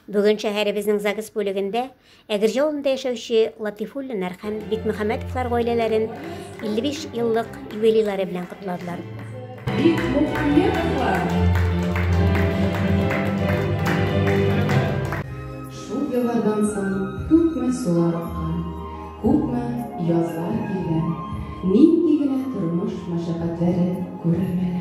Бүген шәһәребезнең ЗАГС бүлегендә Әгерҗе авылында яшәүче Латыйфуллиннар һәм Бикмөхәммәтовлар гаиләләрен 55 еллык юбилейлары белән котладылар. Бикмухаметовлар. Шул еллардан соң күпме сулар аккан, күпме язлар килгән, нинди генә тормыш мәшәкатьләре күрелмәгән.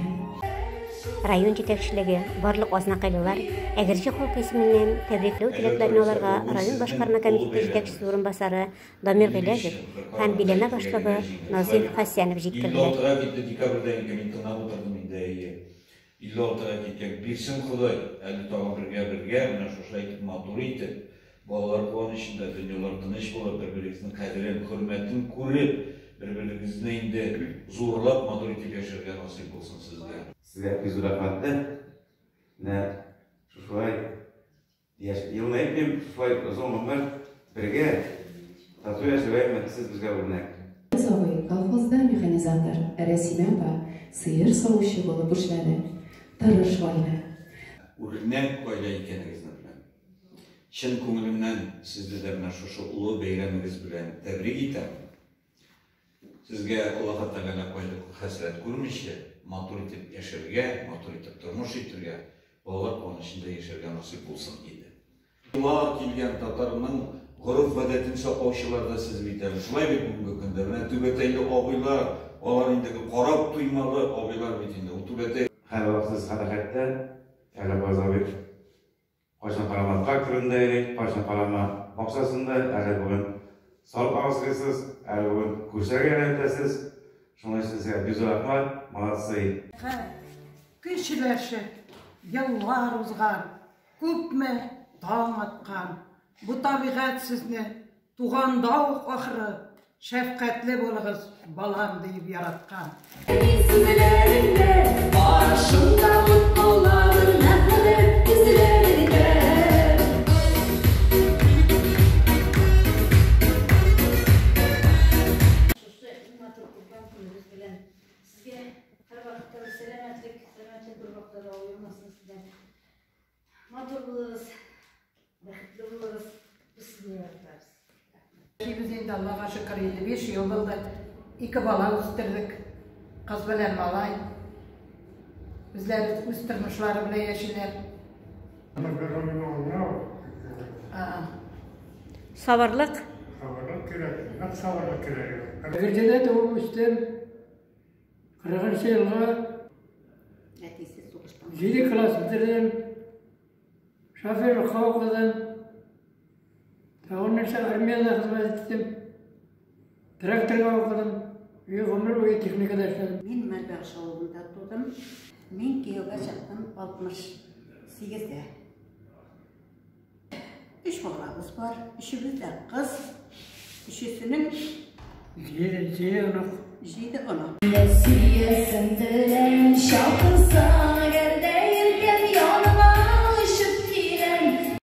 Район җитәкчелеге, барлык азнакайлылар Әгерҗе халкы исеменнән тәбрикләү теләкләрен аларга район башкарма комитеты җитәкчесе урынбасары Дамир Гыйләҗев һәм биләмә башлыгы Назыйф Хәсәнов җиткерделәр. 56-га китте, декабрьдә инде мин тыңлап утырдым инде, әйе. 56-га киткән. Бирсен Ходай, әле тагын бергә-бергә, менә шушылай итеп матур итеп, балалар куанычында, дөньялар тыныч булып, бер-берегезнең кадерен, хөрмәтен күреп, бер-берегезне инде зурлап, матур итеп яшәргә насыйп булсын сезгә. Сезгә бик зур рәхмәтле. Менә шушылай яшь, елны әйтмим, шушылай озын гомер бергә тату яшәүгә сез безгә үрнәк. Фаяз абый колхозда механизатор, ә Рәсимә апа сыер савучы булып эшләде. Тырыш гаилә. Үрнәк гаилә икәнегезне беләм. Чын күңелемнән сезне дә менә шушы олы бәйрәмегез белән тәбрик итәм. Сезгә Аллаһы Тәгалә кайгы-хәсрәт күрмичә, матур итеп яшәргә, матур итеп тормыш итергә, балалар куанычында яшәргә насыйп булсын иде. Еллар килгән татарның гореф-гадәтен саклаучылар да сез бит әле. Шулай бит бүгенге көндә. Менә түбәтәйле абыйлар, алар инде карап туймалы абыйлар бит инде. Ул түбәтәй. Һәрвакыт сез хәрәкәттә, әле Фаяз абый. Кайчан карама тракторында йөри, кайчан карама бакчасында, әле бүген сарык асрыйсыз, әле бүген күршеләргә ярдәм итәсез. Шуның өчен сезгә бик зур рәхмәт, молодцы! Көчләшеп, еллар узган, күпме таң аткан. Бу табигать сезне Туганда ук ахры, шәфкатьле булыгыз, балам, диеп яраткан. Мин сүзләреңдә, карашыңда ут каладыр мәхәббәт күзләреңдә. Шушы иң матур туган көнегез белән сезгә һәрвакытта да сәламәтлек, сәламәтлек бервакытта да аермасын сездән. Матур булыгыз, бәхетле булыгыз, без сезне яратабыз. Яшибез инде, Аллага шөкер, 55 ел булды. Ике бала үстердек, кыз белән малай. Үзләре үз тормышлары белән яшиләр. Сабырлык. Сабырлык кирәк, нык сабырлык кирәк. Әгерҗедә туып үстем. 40 елга Әтисе сугыштан. 7 класс бетердем. Шоферлыкка укыдым. Тагын нәрсә армиядә хезмәт иттем. Тракторга укыдым. И гомер буе техникада эшләдем. Мин Мәрбәгыш авылында тудым. Мин кияүгә чыктым 68-дә. Өч балабыз бар, өчебез дә кыз. Өчесенең җиде, җиде онык. Җиде онык. Сөясем белән чакыр.